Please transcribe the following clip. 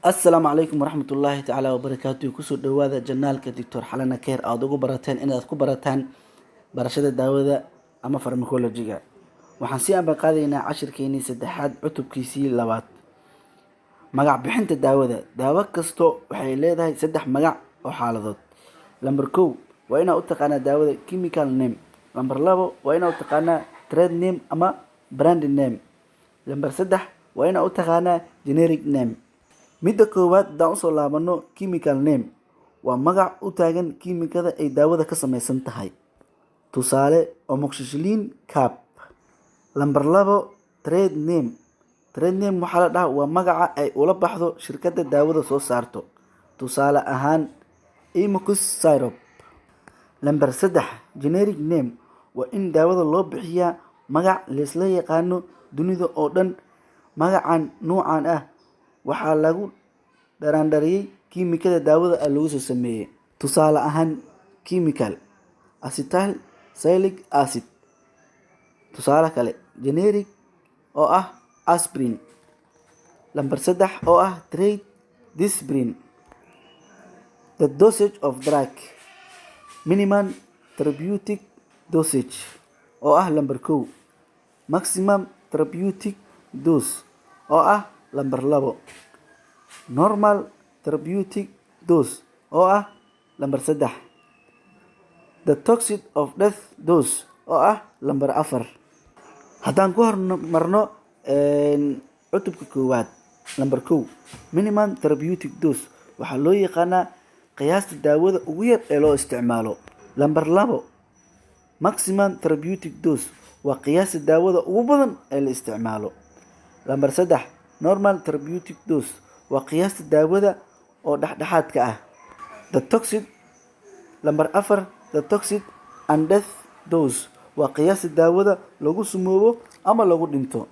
Asalaamu calaykum waraxmatullaahi tacaala wabarakaatuhu. Kusoo dhawaada channelka Doctor Xalana Care, aada ugu barateen inaad ku barataan barashada daawada ama pharmacology-ga. Waxaan sii ambaqaadaynaa cashirkeenii saddexaad, cutubkiisii labaad, magac bixinta daawada. Daawo kasto waxay leedahay saddex magac oo xaaladood. Lamber 1 waa inaa u taqaanaa daawada chemical name. Lamber 2 waa inaa u taqaanaa trade name ama brand name. Lamber 3 waa inaa u taqaanaa generic name. Midda koowaad haddaan usoo laabano, chemical name waa magac u taagan kiimikada ay daawada ka samaysan tahay, tusaale amoxicillin cap. Lamber 2, trade name. Trade name waxaa la dhahaa waa magaca ay ula baxdo shirkadda daawada soo saarto, tusaale ahaan Amox syrup. Lamber 3, generic name waa in daawada loo bixiyaa magac laisla yaqaano dunida oo dhan. Magacan nuucan ah waxaa lagu dharaandhariyay kiimikada daawada lagu soo sameeyey, tusaale ahaan chemical acetyl salicylic acid. Tusaale kale, generic oo ah aspirin. Lamber 3 oo ah trade Disprin. The dosage of drug: minimum therapeutic dosage oo ah lamber 1, maximum therapeutic dose oo ah lamber 2, normal therapeutic dose oo ah lamber 3, the toxic of death dose oo ah lamber 4. Haddaan ku hormarno cutubka koowaad, lamber 1, minimum therapeutic dose waxaa loo yaqaanaa qiyaasta daawada ugu yar ee loo isticmaalo. Lamber 2, maximum therapeutic dose waa qiyaasta daawada ugu badan ee la isticmaalo. Lamber 3, normal therapeutic dose waa qiyaasta daawada oo dhexdhexaadka ah. The toxic, lamber 4, the toxic and death dose waa qiyaasta daawada lagu sumoobo ama lagu dhinto.